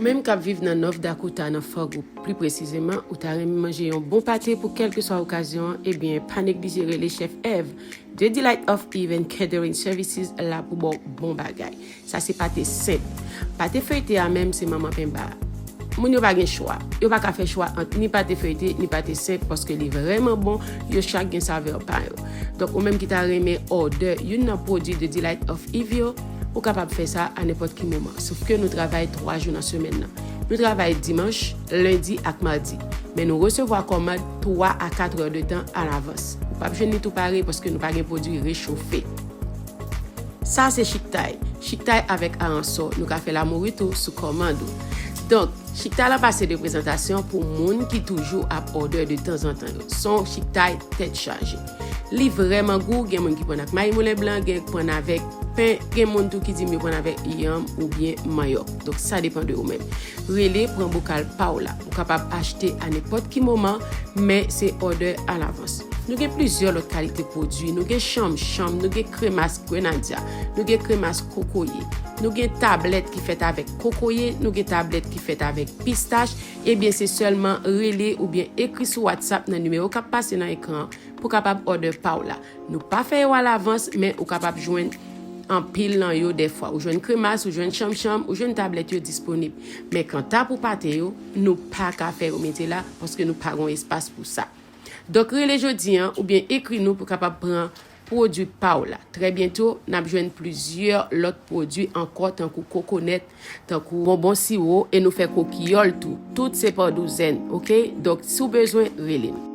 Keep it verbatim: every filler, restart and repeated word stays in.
Menm k ap viv nan North Dakota, nan Fargo, pli presizeman, ou ta renmen manje yon bon pate pou kèlkeswa okazyon an, ebyen, pa neglije rele Chèf Ev, The Delight of Eve and Catering Services la pou ba w bon bagay. Sa se pate senp. Pate feyte a menm se manman penba a. Moun yo pa gen chwa. Yo pa ka fè chwa ant ni pate feyte, ni pate senp, paske li vrèman bon, yo chak gen savè pa yo. Donk, ou menm ki ta renmen òdè youn nan pwodui The Delight of Eve yo, ou kapab fè sa a nenpòt ki moman. Sof ke nou travay twa jou nan semèn nan. Nou travay dimanch, lendi ak madi. Men nou resevwa kòmand twa a kat è de tan alavans. Ou p ap jwenn li tou pare paske nou pa gen pwodui rechofe. Sa se chiktay. Chiktay avèk aransò. Nou ka fè lamouri tou sou kòmand ou. Donk, chiktay la pa se de prezantasyon pou moun ki toujou ap òdè de tanzantan yo. Se yon chiktay tèt chaje. Li vrèman gou, gen moun ki pran ak mayi moulen blan, gen ki pran avèk pen, gen moun tou ki di m yo pran avèk yanm oubyen manyòk. Donk, sa depann de ou menm. Rele, pran bokal pa w la. Ou kapab achte a nenpòt ki moman, men se òdè alavans. Nou gen plizyè lòt kalite pwodui. Nou gen chanmchanm, nou gen kremas grenadya, nou gen kremas kokoye, nou gen tablèt ki fèt avèk kokoye, nou gen tablèt ki fèt avèk pistach. Ebyen, se sèlman rele oubyen ekri sou WhatsApp nan nimewo k ap pase nan ekran an pou kapab òdè pa w la. Nou pa fè yo alavans, men ou kapab jwenn anpil nan yo dèfwa. Ou jwenn kremas, ou jwenn chanmchanm, ou jwenn tablèt yo disponib. Men kanta pou pate yo, nou pa ka fè yo mete la, paske nou pa gen espas pou sa. Donk, rele jodi an, oubyen ekri nou pou kapab pran pwodui pa w la. Trè byento, n ap jwenn plizyè lòt pwodui ankò, tankou kokonèt, tankou bonbon siwo, e nou fè kokiyòl tou. Tout se pa douzèn, oke? Donk, si w bezwen, rele m.